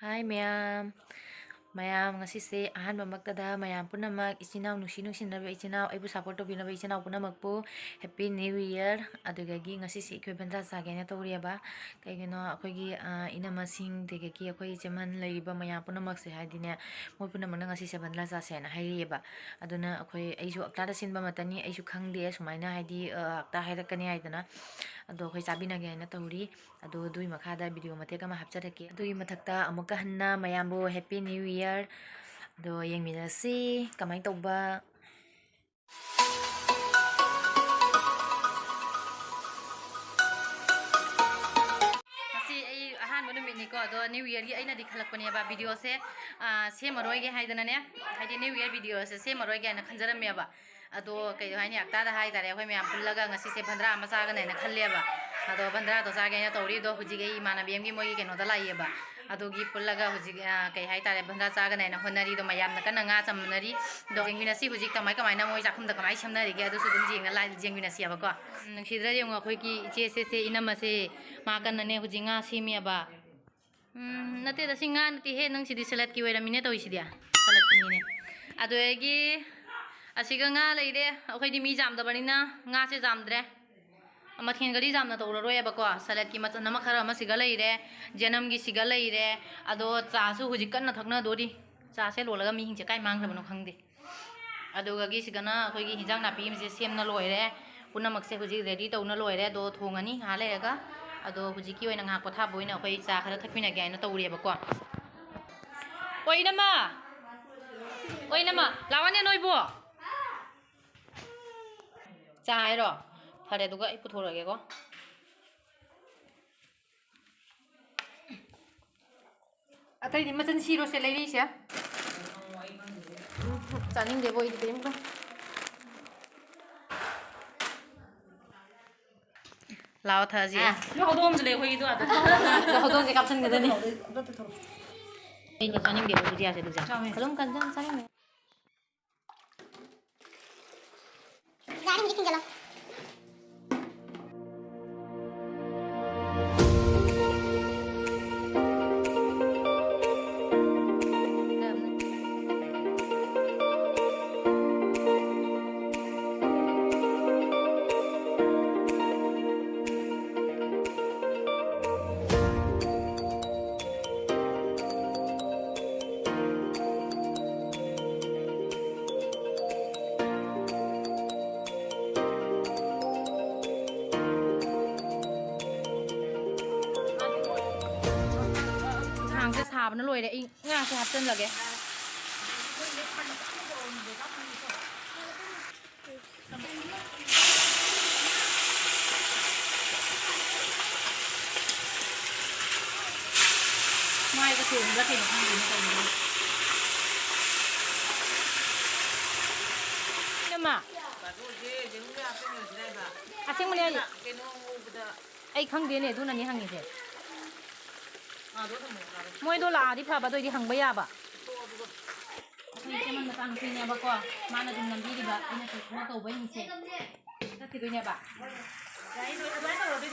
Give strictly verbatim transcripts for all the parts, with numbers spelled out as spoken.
ꯍꯥꯏ ꯃꯌꯥꯝ꯫ ꯃꯌꯥꯝ, ꯉꯁꯤꯁꯦ ꯑꯍꯥꯟꯕꯃꯛꯇꯗ ꯃꯌꯥꯝ ꯄꯨꯝꯅꯃꯛ, ꯏꯆꯤꯟ ꯏꯅꯥꯎ, ꯅꯨꯡꯁꯤ ꯅꯨꯡꯁꯤꯅꯕ ꯏꯆꯤꯟ ꯏꯅꯥꯎ, ꯑꯩꯕꯨ support ꯇꯧꯕꯤꯅꯕ ꯏꯆꯤꯟ ꯏꯅꯥꯎ ꯄꯨꯝꯅꯃꯛꯄꯨ Happy New Year꯫ ꯑꯗꯨꯗꯒꯤ ꯉꯁꯤꯁꯦ ꯑꯩꯈꯣꯏ ꯕꯟꯗꯥ ꯆꯥꯒꯦꯅ ꯇꯧꯔꯤꯑꯕ꯫ ꯀꯩꯒꯤꯅꯣ, ꯑꯩꯈꯣꯏꯒꯤ, ꯑ, ꯏꯅꯝꯃꯁꯤꯡ, ꯑꯗꯒꯤ ꯑꯩꯈꯣꯏ ꯏꯆꯦꯃꯟ ꯂꯩꯔꯤꯕ ꯃꯌꯥꯝ ꯄꯨꯝꯅꯃꯛꯁꯦ, ꯍꯥꯏꯗꯤꯅꯦ, ꯃꯣꯏ ꯄꯨꯝꯅꯃꯛꯅ ꯉꯁꯤꯁꯦ ꯕꯟꯗꯥ ꯆꯥꯁꯦꯅ ꯍꯥꯏꯔꯛꯑꯦꯕ꯫ ꯑꯗꯨꯅ ꯑꯩꯈꯣꯏ, ꯑꯩꯁꯨ ꯑꯛꯇꯥꯗ ꯁꯤꯟꯕ ꯑꯃꯇꯅꯤ, ꯑꯩꯁꯨ ꯈꯪꯗꯦ ꯁꯨꯃꯥꯏꯅ, ꯍꯥꯏꯗꯤ, ꯑ, ꯑꯛꯇꯥ ꯍꯥꯏꯔꯛꯀꯅꯤ ꯍꯥꯏꯗꯅ꯫ ꯑꯗꯣ ꯑꯩꯈꯣꯏ ꯆꯥꯕꯤꯅꯒꯦ ꯍꯥꯏꯅ ꯇꯧꯔꯤ꯫ ꯑꯗꯣ ꯑꯗꯨꯒꯤ ꯃꯈꯥꯗ video ꯃꯇꯦꯛ ꯑꯃ ꯍꯥꯞꯆꯔꯛꯀꯦ꯫ ꯑꯗꯨꯒꯤ ꯃꯊꯛꯇ ꯑꯃꯨꯛꯀ ꯍꯟꯅ ꯃꯌꯥꯝꯕꯨ Happy New Year꯫ ꯑꯗꯣ ꯌꯦꯡꯃꯤꯟꯅꯁꯤ ꯀꯃꯥꯏꯅ ꯇꯧꯕ꯫ ꯉꯁꯤ ꯑꯩ ꯑꯍꯥꯟꯕ ꯅꯨꯃꯤꯠꯅꯤꯀꯣ, ꯑꯗꯣ New Yearꯒꯤ ꯑꯩꯅꯗꯤ ꯈꯜꯂꯛꯄꯅꯦꯕ videoꯁꯦ, ꯑꯥ, ꯁꯦꯝꯃꯔꯣꯏꯒꯦ ꯍꯥꯏꯗꯅꯅꯦ, ꯍꯥꯏꯗꯤ New Year videoꯁꯦ ꯁꯦꯝꯃꯔꯣꯏꯒꯦ ꯍꯥꯏꯅ ꯈꯟꯖꯔꯝꯃꯦꯕ꯫ ꯑꯗꯣ ꯀꯩ ꯍꯥꯏꯅꯤ, ꯑꯛꯇꯥꯗ ꯍꯥꯏꯇꯥꯔꯦ, ꯑꯩꯈꯣꯏ ꯃꯌꯥꯝ ꯄꯨꯜꯂꯒ ꯉꯁꯤꯁꯦ ꯕꯟꯗ꯭ꯔꯥ ꯑꯃ ꯆꯥꯒꯅꯦꯅ ꯈꯜꯂꯦꯕ꯫ ꯑꯗꯣ ꯕꯟꯗ꯭ꯔꯥꯗꯣ ꯆꯥꯒꯦꯅ ꯇꯧꯔꯤ꯫ ꯑꯗꯣ ꯍꯧꯖꯤꯛ ꯑꯩ ꯏꯃꯥꯟꯅꯕꯤ ꯑꯃꯒꯤ ꯃꯣꯏꯒꯤ ꯀꯩꯅꯣꯗ ꯂꯥꯛꯏꯌꯦꯕ, ꯑꯗꯨꯒꯤ ꯄꯨꯜꯂꯒ ꯍꯧꯖꯤꯛ, ꯑ, ꯀꯩ ꯍꯥꯏꯇꯥꯔꯦ, ꯕꯟꯗ꯭ꯔꯥ ꯆꯥꯒꯅꯦꯅ ꯍꯣꯠꯅꯔꯤ꯫ ꯑꯗꯣ ꯃꯌꯥꯝꯅ ꯀꯟꯅ ꯉꯥ ꯆꯝꯅꯔꯤ꯫ ꯑꯗꯣ ꯌꯦꯡꯃꯤꯟꯅꯁꯤ ꯍꯧꯖꯤꯛ ꯀꯃꯥꯏ ꯀꯃꯥꯏꯅ ꯃꯣꯏ ꯆꯥꯛꯈꯨꯝꯗ ꯀꯃꯥꯏꯅ ꯁꯦꯝꯅꯔꯤꯒꯦ, ꯑꯗꯨꯁꯨ ꯑꯗꯨꯝ ꯌꯦꯡꯅ ꯂꯥ-, ꯌꯦꯡꯃꯤꯟꯅꯁꯤꯌꯦꯕꯀꯣ꯫ ꯎꯝ, ꯅꯨꯡꯁꯤꯗ꯭ꯔꯥ ꯌꯦꯡꯉꯣ, ꯑꯩꯈꯣꯏꯒꯤ ꯏꯆꯦꯁꯦ, ꯁꯦ ꯏꯅꯝꯃꯁꯦ, ꯃꯥ ꯀꯟꯅꯅꯦ ꯍꯧꯖꯤꯛ ꯉꯥ ꯁꯦꯝꯃꯤꯑꯕ꯫ ꯎꯝ, ꯅꯠꯇꯦꯗ, ꯁꯤ ꯉꯥ ꯅꯠꯇꯦꯍꯦ, ꯅꯪ ꯁꯤꯗꯤ saladꯀꯤ ꯑꯣꯏꯔꯝꯃꯤꯅꯦ ꯇꯧꯔꯤꯁꯤꯗꯤ꯫ Saladꯀꯤꯅꯤꯅꯦ꯫ ꯑꯗꯨꯗꯒꯤ ꯑꯁꯤꯒ ꯉꯥ ꯂꯩꯔꯦ꯫ ꯑꯩꯈꯣꯏꯗꯤ ꯃꯤ ꯌꯥꯝꯗꯕꯅꯤꯅ ꯉꯥꯁꯦ ꯌꯥꯝꯗ꯭ꯔꯦ꯫ ꯃꯊꯦꯜꯒꯗꯤ ꯌꯥꯝꯅ ꯇꯧꯔꯔꯣꯏꯕꯀꯣ꯫ Saladꯀꯤ ꯃꯆꯜ ꯑꯃ ꯈꯔ ꯑꯃ ꯁꯤꯒ ꯂꯩꯔꯦ, ꯖꯦꯅꯝꯒꯤ ꯁꯤꯒ ꯂꯩꯔꯦ꯫ ꯑꯗꯣ ꯆꯥꯁꯨ ꯍꯧꯖꯤꯛ ꯀꯟꯅ ꯊꯛꯅꯗꯣꯔꯤ꯫ ꯆꯥꯁꯦ ꯂꯣꯜꯂꯒ ꯃꯤꯁꯤꯡꯁꯦ ꯀꯥꯏ ꯃꯥꯡꯈ꯭ꯔꯕꯅꯣ ꯈꯪꯗꯦ꯫ ꯑꯗꯨꯒꯒꯤ ꯁꯤꯗꯅ ꯑꯩꯈꯣꯏꯒꯤ ꯍꯤꯟꯖꯥꯡ ꯅꯥꯄꯤ ꯑꯃꯁꯦ ꯁꯦꯝꯅ ꯂꯣꯏꯔꯦ꯫ ꯄꯨꯝꯅꯃꯛꯁꯦ ꯍꯧꯖꯤꯛ ready ꯇꯧꯅ ꯂꯣꯏꯔꯦ꯫ ꯑꯗꯣ ꯊꯣꯡꯉꯅꯤ ꯉꯥꯏꯍꯥꯛ ꯂꯩꯔꯒ꯫ ꯑꯗꯣ ꯍꯧꯖꯤꯛꯀꯤ ꯑꯣꯏꯅ ꯉꯥꯏꯍꯥꯛ ꯄꯣꯊꯥꯕ ꯑꯣꯏꯅ ꯑꯩꯈꯣꯏ ꯆꯥ ꯈꯔ ꯊꯛꯃꯤꯟꯅꯒꯦ ꯍꯥꯏꯅ ꯇꯧꯔꯤꯑꯕꯀꯣ꯫ ꯑꯣ, ꯏꯅꯝꯃ! ꯑꯣ, ꯏꯅꯝꯃ! ꯂꯥꯛꯑꯣꯅꯦ ꯅꯣꯏꯕꯨ! ꯆꯥ ꯍꯥꯏꯔꯣ? ꯐꯔꯦ, ꯑꯗꯨꯒ ꯑꯩ ꯄꯨꯊꯣꯔꯛꯑꯒꯦꯀꯣ꯫ ꯑꯇꯩꯗꯤ ꯃꯆꯟ ꯁꯤꯔꯣꯁꯦ ꯂꯩꯔꯤꯁꯦ꯫ ꯎꯝ, ꯆꯥꯅꯤꯡꯗꯦꯕꯣ ꯑꯩꯗꯤ ꯀꯔꯤꯝꯇ꯫ ꯂꯥꯛꯑꯣ ꯊꯛꯑꯁꯤ꯫ ꯑꯥ, ꯂꯣ ꯍꯧꯗꯣꯡ ꯑꯃꯁꯨ ꯂꯩ ꯑꯩꯈꯣꯏꯒꯤꯗꯣ ꯑꯗꯣ꯫ ꯂꯣ ꯍꯧꯗꯣꯡꯁꯦ ꯀꯥꯞꯁꯤꯟꯒꯗꯣꯏꯅꯤ꯫ ꯑꯗꯣ ꯊꯛꯑꯣ꯫ ꯑꯩꯗꯣ ꯆꯥꯅꯤꯡꯗꯦꯕ ꯕꯨꯖꯤꯌꯥꯁꯦ ꯑꯗꯨꯁꯦ꯫ ꯆꯥꯎꯋꯦ꯫ ꯑꯗꯨꯝ ꯀꯟꯖꯟ ꯆꯥꯅꯤꯡꯗꯦ꯫ ꯒꯥꯔꯤ ꯑꯃꯗꯤ ꯊꯤꯡꯖꯤꯜꯂꯣ꯫ ꯁꯥꯕꯅ ꯂꯣꯏꯔꯦ꯫ ꯑꯩ ꯉꯥꯁꯦ ꯍꯥꯞꯆꯤꯜꯂꯒꯦ꯫ ꯃꯥꯏꯗ ꯇꯣꯡꯕ꯭ꯔꯥ ꯀꯩꯅꯣ ꯈꯪꯗꯦꯅꯦ ꯇꯧꯔꯤꯁꯦ꯫ ꯏꯅꯝꯃ꯫ ꯑꯁꯦꯡꯕꯅꯦ ꯍꯥꯏꯁꯦ꯫ ꯑꯩ ꯈꯪꯗꯦꯅꯦ, ꯑꯗꯨꯅꯅꯤ ꯍꯪꯉꯤꯁꯦ꯫ ꯃꯣꯏꯗꯣ ꯂꯥꯛꯑꯗꯤ ꯐꯕ, ꯑꯗꯨ ꯑꯣꯏꯗꯤ ꯍꯪꯕ ꯌꯥꯕ꯫ ꯑꯩꯈꯣꯏ ꯏꯆꯦꯃꯟ ꯃꯆꯥꯅꯨꯄꯤꯅꯦꯕꯀꯣ, ꯃꯥꯅ ꯑꯗꯨꯝ ꯅꯝꯕꯤꯔꯤꯕ, ꯑꯩꯅ ꯁꯨꯝ ꯊꯕꯛ ꯇꯧꯕꯩꯅꯤꯁꯦ꯫ ꯆꯠꯈꯤꯗꯣꯏꯅꯦꯕ꯫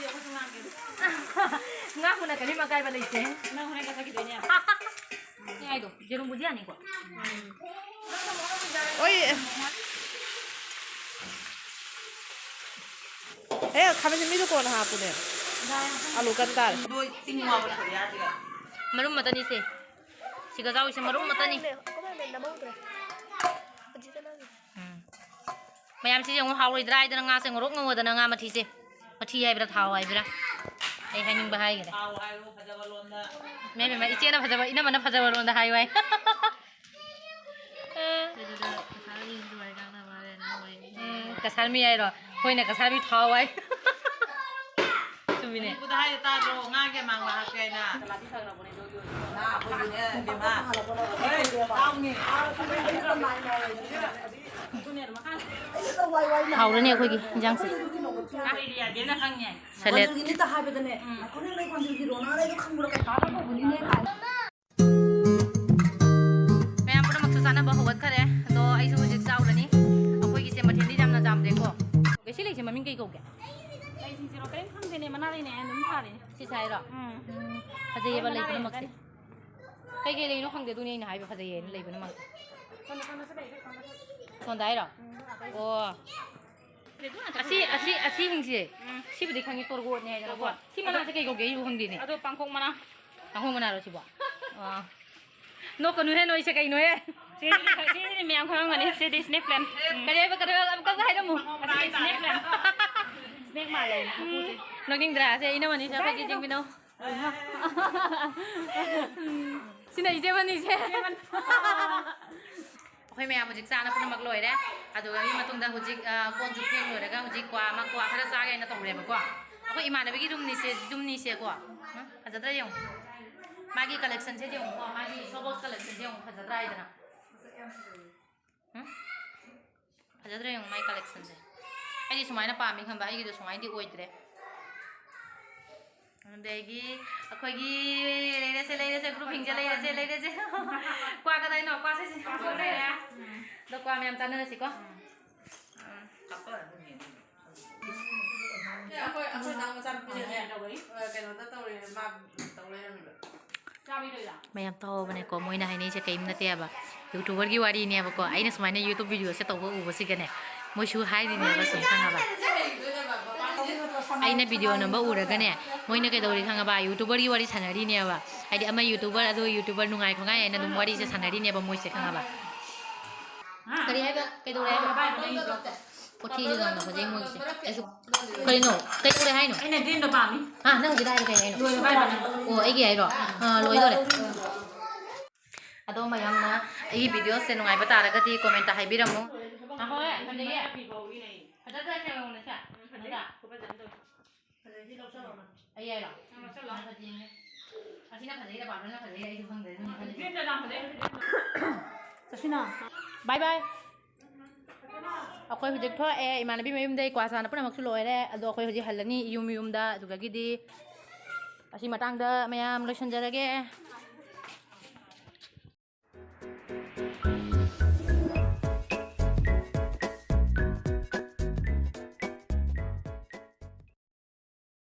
ꯉꯥꯡꯕꯅ ꯀꯔꯤꯝ ꯑꯀꯥꯏꯕ ꯂꯩꯇꯦ꯫ ꯅꯪ ꯍꯣꯔꯦꯟ ꯀꯛꯊꯠꯈꯤꯗꯣꯏꯅꯦꯕ꯫ ꯁꯤ ꯍꯥꯏꯗꯣ, ꯌꯦꯔꯨꯝꯕꯨꯗꯤ ꯌꯥꯅꯤꯀꯣ꯫ ꯑꯣꯏ꯫ ꯑꯦ, ꯈꯥꯃꯦꯟ ꯑꯁꯤꯟꯕꯤꯗꯣ ꯀꯣꯟꯅ ꯍꯥꯞꯄꯨꯅꯦ꯫ ꯑꯂꯨ ꯀꯠ ꯇꯥꯔꯦ꯫ ꯃꯔꯨꯝ ꯃꯇꯅꯤꯁꯦ꯫ ꯁꯤꯒ ꯆꯥꯎꯁꯦ ꯃꯔꯨꯝ ꯃꯇꯅꯤ꯫ ꯎꯝ꯫ ꯃꯌꯥꯝꯁꯤ ꯌꯦꯡꯉꯨ, ꯍꯥꯎꯔꯣꯏꯗ꯭ꯔꯥ ꯍꯥꯏꯗꯅ ꯉꯥꯁꯦ ꯉꯧꯔꯣꯛ ꯉꯧꯗꯅ ꯉꯥ ꯃꯊꯤꯁꯦ꯫ ꯃꯊꯤ ꯍꯥꯏꯕ꯭ꯔꯥ ꯊꯥꯎ ꯍꯥꯏꯕ꯭ꯔꯥ? ꯑꯩ ꯍꯥꯏꯅꯤꯡꯕ ꯍꯥꯏꯈꯔꯦ꯫ ꯊꯥꯎ ꯍꯥꯏꯌꯣ, ꯐꯖꯕ ꯂꯣꯟꯗ꯫ ꯃꯦꯝ, ꯃꯦꯝ, ꯏꯆꯦꯅ ꯐꯖꯕ, ꯏꯅꯝꯃꯅ ꯐꯖꯕ ꯂꯣꯟꯗ ꯍꯥꯏꯌꯨ ꯍꯥꯏ꯫ ꯑ꯫ ꯑꯗꯨꯗ ꯀꯁꯥꯔꯒꯤ ꯍꯤꯟꯗꯨ ꯍꯥꯏ ꯉꯥꯡꯅ ꯃꯥꯜꯂꯦ, ꯅꯪ ꯍꯣꯏ꯫ ꯎꯝ, ꯀꯁꯥꯔꯃꯤ ꯍꯥꯏꯔꯣ? ꯑꯩꯈꯣꯏꯅ ꯀꯁꯥꯔꯃꯤ ꯊꯥꯎ ꯍꯥꯏ꯫ ꯆꯨꯝꯃꯤꯅꯦ꯫ ꯃꯅꯤꯄꯨꯔꯗ ꯍꯥꯏꯗꯣ ꯇꯥꯗ꯭ꯔꯣ? ꯉꯥꯒꯤ ꯑꯃꯥꯡꯕ ꯍꯥꯞꯀꯦ ꯍꯥꯏꯅ꯫ ꯉꯥ ꯑꯩꯈꯣꯏꯒꯤꯅꯦ, ꯕꯦꯝꯃ꯫ ꯍꯣꯏ, ꯇꯥꯎꯅꯦ꯫ ꯍꯥꯎꯔꯅꯤ ꯑꯩꯈꯣꯏꯒꯤ ꯏꯟꯖꯥꯡꯁꯦ꯫ ꯁꯦꯂꯦꯠ꯫ ꯃꯌꯥꯝ ꯄꯨꯝꯅꯃꯛꯁꯨ ꯆꯥꯅꯕ ꯍꯧꯒꯠꯈꯔꯦ꯫ ꯑꯗꯣ ꯑꯩꯁꯨ ꯍꯧꯖꯤꯛ ꯆꯥꯎꯔꯅꯤ꯫ ꯑꯩꯈꯣꯏꯒꯤꯁꯦ ꯃꯊꯦꯜꯗꯤ ꯌꯥꯝꯅ ꯌꯥꯝꯗꯦꯀꯣ꯫ ꯁꯤ ꯂꯩꯁꯦ ꯃꯃꯤꯡ ꯀꯩ ꯀꯧꯒꯦ? ꯂꯩꯁꯤꯡꯁꯤꯔꯣ? ꯀꯔꯤꯝ ꯈꯪꯗꯦꯅꯦ, ꯃꯅꯥ ꯂꯩꯅꯦ ꯑꯗꯨꯝ ꯊꯥꯔꯤꯅꯦ꯫ ꯁꯤ ꯁꯥꯏꯔꯣ? ꯎꯝ꯫ ꯎꯝ, ꯐꯖꯩꯌꯦꯕ ꯃꯅꯥ ꯂꯩ ꯂꯩꯅꯦ ꯄꯨꯝꯅꯃꯛꯁꯦ꯫ ꯀꯩꯀꯩ ꯂꯩꯅꯣ ꯈꯪꯗꯦ, ꯑꯗꯨꯅꯤ ꯑꯩꯅ ꯍꯥꯏꯕ ꯐꯖꯩꯌꯦꯅ ꯂꯩꯕꯅ ꯃꯥꯁꯦ꯫ ꯁꯣꯝꯗ, ꯁꯣꯝꯗꯁꯨ ꯂꯩ, ꯁꯣꯝꯗꯁꯨ꯫ ꯁꯣꯝꯗ ꯍꯥꯏꯔꯣ? ꯎꯝ, ꯑꯗꯩ ꯑꯣ꯫ ꯑꯗꯨ ꯉꯥꯛꯇ ꯑꯁꯤ, ꯐꯖꯩ꯫ ꯑꯁꯤ, ꯑꯁꯤꯁꯤꯡꯁꯦ, ꯎꯝ꯫ ꯁꯤꯕꯨꯗꯤ ꯈꯪꯉꯦ, ꯇꯣꯔꯕꯣꯠꯅꯦ ꯍꯥꯏꯗꯅꯀꯣ꯫ ꯇꯣꯔꯕꯣꯠ꯫ ꯁꯤ ꯃꯅꯥꯁꯦ ꯀꯩ ꯀꯧꯒꯦ ꯑꯩꯕꯨ ꯈꯪꯗꯦꯅꯦ꯫ ꯑꯗꯣ ꯄꯥꯡꯈꯣꯛ ꯃꯅꯥ꯫ ꯄꯥꯡꯈꯣꯛ ꯃꯅꯥꯔꯣ ꯁꯤꯕꯣ? ꯑꯥ꯫ ꯅꯣꯛꯀꯅꯨꯍꯦ ꯅꯣꯏꯁꯦ ꯀꯩꯅꯣꯍꯦ? ꯁꯤꯗꯤ ꯈ-, ꯁꯤꯗꯤ ꯃꯌꯥꯝ ꯈꯪꯉꯝꯒꯅꯤ꯫ ꯁꯤꯗꯤ snake plant꯫ ꯎꯝ꯫ ꯀꯔꯤ ꯍꯥꯏꯕ, ꯀꯔꯤ ꯍꯥꯏꯕ? ꯑꯃꯨꯛꯇꯪꯒ ꯍꯥꯏꯔꯝꯃꯨ꯫ ꯑꯁꯤꯗꯤ snake plant꯫ Snake ꯃꯥꯜꯂꯦ ꯃꯀꯨꯁꯦ꯫ ꯎꯝ꯫ ꯅꯣꯛꯅꯤꯡꯗ꯭ꯔꯥ? ꯁꯦ, ꯏꯅꯝꯃꯅꯤ, ꯁꯦ, ꯑꯩꯈꯣꯏꯒꯤ ꯉꯁꯥꯏꯒꯤꯗꯣ꯫ ꯌꯦꯡꯕꯤꯅꯧ꯫ ꯁꯤꯅ ꯏꯆꯦ ꯃꯅꯤꯁꯦ꯫ ꯑꯩꯈꯣꯏ ꯃꯌꯥꯝ ꯍꯧꯖꯤꯛ ꯆꯥꯅ ꯄꯨꯝꯅꯃꯛ ꯂꯣꯏꯔꯦ꯫ ꯑꯗꯨꯒꯤ ꯃꯇꯨꯡꯗ ꯍꯧꯖꯤꯛ, ꯑ, ꯀꯣꯟꯁꯨ ꯐꯦꯡ ꯂꯣꯏꯔꯒ ꯍꯧꯖꯤꯛ ꯀ꯭ꯋꯥ ꯑꯃ, ꯀ꯭ꯋꯥ ꯈꯔ ꯆꯥꯒꯦ ꯍꯥꯏꯅ ꯇꯧꯔꯦꯕꯀꯣ꯫ ꯑꯩꯈꯣꯏ ꯏꯃꯥꯟꯅꯕꯤꯒꯤ ꯔꯨꯝꯅꯤꯁꯦ, ꯔꯨꯝꯅꯤꯁꯦꯀꯣ꯫ ꯎꯝ, ꯐꯖꯗ꯭ꯔꯥ ꯌꯦꯡꯉꯨ꯫ ꯃꯥꯒꯤ ꯀꯂꯦꯛꯁꯟꯁꯦ ꯌꯦꯡꯉꯨꯀꯣ꯫ ꯃꯥꯒꯤ ꯁꯣꯕꯣꯛꯁ ꯀꯂꯦꯛꯁꯟꯁꯦ ꯌꯦꯡꯉꯨ꯫ ꯐꯖꯗ꯭ꯔꯥ ꯍꯥꯏꯗꯅ? ꯎꯝ? ꯐꯖꯗ꯭ꯔꯥ ꯌꯦꯡꯉꯨ ꯃꯥꯏ ꯀꯂꯦꯛꯁꯟꯁꯦ꯫ ꯑꯩꯗꯤ ꯁꯨꯃꯥꯏꯅ ꯄꯥꯝꯃꯤ ꯈꯟꯕ, ꯑꯩꯒꯤꯗꯣ ꯁꯨꯃꯥꯏꯅꯗꯤ ꯑꯣꯏꯗ꯭ꯔꯦ꯫ ꯑꯗꯒꯤ ꯑꯩꯈꯣꯏꯒꯤ ꯂꯩꯔꯁꯦ, ꯂꯩꯔꯁꯦ, ꯒ꯭ꯔꯨꯞ ꯍꯤꯡꯁꯦ, ꯂꯩꯔꯁꯦ, ꯂꯩꯔꯁꯦ꯫ ꯀ꯭ꯋꯥ ꯀꯗꯥꯏꯅꯣ? ꯀ꯭ꯋꯥꯁꯦ ꯁꯤ꯫ ꯀ꯭ꯋꯥ ꯂꯩꯔꯦ꯫ ꯑꯗꯣ ꯀ꯭ꯋꯥ ꯃꯌꯥꯝ ꯆꯥꯅꯔꯁꯤꯀꯣ꯫ ꯎꯝ꯫ ꯑꯩꯈꯣꯏ, ꯑꯩꯈꯣꯏ ꯅꯥꯎ ꯃꯆꯥꯅꯨꯄꯤꯅꯅꯦ, ꯑ, ꯀꯩꯅꯣꯗ ꯇꯧꯔꯦ, ꯃꯥ ꯇꯧ ꯂꯩꯔꯝꯃꯤꯕ꯫ ꯃꯌꯥꯝ ꯇꯧꯍꯧꯕꯅꯦꯀꯣ, ꯃꯣꯏꯅ ꯍꯥꯏꯅꯩꯁꯦ ꯀꯔꯤꯝ ꯅꯠꯇꯦꯕ, YouTuberꯒꯤ ꯋꯥꯔꯤꯅꯦꯕꯀꯣ꯫ ꯑꯩꯅ ꯁꯨꯃꯥꯏꯅ YouTube videoꯁꯦ ꯇꯧꯕ ꯎꯕꯁꯤꯒꯅꯦ, ꯃꯣꯏꯁꯨ ꯍꯥꯏꯔꯤꯅꯦꯕ ꯁꯨꯝ, ꯈꯪꯉꯕ? ꯑꯩꯅ video ꯅꯝꯕ ꯎꯔꯒꯅꯦ, ꯃꯣꯏꯅ ꯀꯩꯗꯧꯔꯤ ꯈꯪꯉꯕ? YouTuberꯒꯤ ꯋꯥꯔꯤ ꯁꯥꯟꯅꯔꯤꯅꯦꯕ꯫ ꯍꯥꯏꯗꯤ ꯑꯃ YouTuber, ꯑꯗꯨ YouTuber ꯅꯨꯡꯉꯥꯏ ꯈꯣꯠꯉꯥꯏ ꯍꯥꯏꯅ ꯑꯗꯨꯝ ꯋꯥꯔꯤꯁꯦ ꯁꯥꯟꯅꯔꯤꯅꯦꯕ ꯃꯣꯏꯁꯦ, ꯈꯪꯉꯕ? ꯀꯔꯤ ꯍꯥꯏꯕ? ꯀꯩꯗꯧꯔꯦ ꯍꯥꯏꯕ? ꯀꯣꯊꯤꯁꯦ ꯌꯥꯝꯅ ꯐꯖꯩ ꯃꯣꯏꯒꯤꯁꯦ꯫ ꯑꯩꯁꯨ, ꯀꯔꯤꯅꯣ? ꯀꯩꯗꯧꯔꯦ ꯍꯥꯏꯅꯣ? ꯑꯩꯅ greenꯗꯣ ꯄꯥꯝꯃꯤ꯫ ꯍꯥ, ꯅꯪ ꯍꯧꯖꯤꯛ ꯍꯥꯏꯗꯣ ꯀꯩ ꯍꯥꯏꯅꯣ? ꯂꯣꯏꯔꯕ ꯍꯥꯏꯕ ꯅꯪ? ꯑꯣ, ꯑꯩꯒꯤ ꯍꯥꯏꯔꯣ? ꯑꯥ, ꯂꯣꯏꯗꯣꯔꯦ꯫ ꯑꯗꯣ ꯃꯌꯥꯝꯅ ꯑꯩꯒꯤ videoꯁꯦ ꯅꯨꯡꯉꯥꯏꯕ ꯇꯥꯔꯒꯗꯤ commentꯇ ꯍꯥꯏꯕꯤꯔꯝꯃꯨ꯫ ꯉꯥꯏꯈꯣꯍꯦ, ꯐꯖꯩꯌꯦ꯫ ꯐꯖꯗ꯭ꯔꯥ ꯁꯦꯡꯉꯣꯅꯦ ꯁꯦ? ꯐꯖꯗ꯭ꯔꯥ? ꯑꯗꯩ ꯁꯤ ꯂꯧꯁꯜꯂꯣ ꯅꯪ꯫ ꯑꯩ ꯍꯥꯏꯔꯣ? ꯅꯪ ꯂꯧꯁꯜꯂꯣ꯫ ꯐꯖꯩꯅꯦ꯫ ꯑꯁꯤꯅ ꯐꯖꯩꯔ ꯄꯥꯝꯕꯅ ꯐꯖꯩꯔ ꯑꯩꯁꯨ ꯈꯪꯗ꯭ꯔꯦ, ꯑꯗꯨꯝ ꯈꯜꯂꯤ꯫ Greenꯗ ꯌꯥꯝ ꯐꯖꯩ꯫ ꯆꯠꯁꯤꯅ꯫ Bye bye꯫ ꯑꯩꯈꯣꯏ ꯍꯧꯖꯤꯛ ꯊꯣꯛꯂꯛꯑꯦ ꯏꯃꯥꯟꯅꯕꯤ ꯃꯌꯨꯝꯗꯩ, ꯀ꯭ꯋꯥ ꯆꯥꯅ ꯄꯨꯝꯅꯃꯛꯁꯨ ꯂꯣꯏꯔꯦ꯫ ꯑꯗꯣ ꯑꯩꯈꯣꯏ ꯍꯧꯖꯤꯛ ꯍꯜꯂꯅꯤ ꯌꯨꯝ ꯌꯨꯝꯗ꯫ ꯑꯗꯨꯗꯒꯤꯗꯤ ꯑꯁꯤ ꯃꯇꯥꯡꯗ ꯃꯌꯥꯝ ꯂꯣꯏꯁꯤꯟꯖꯔꯒꯦ꯫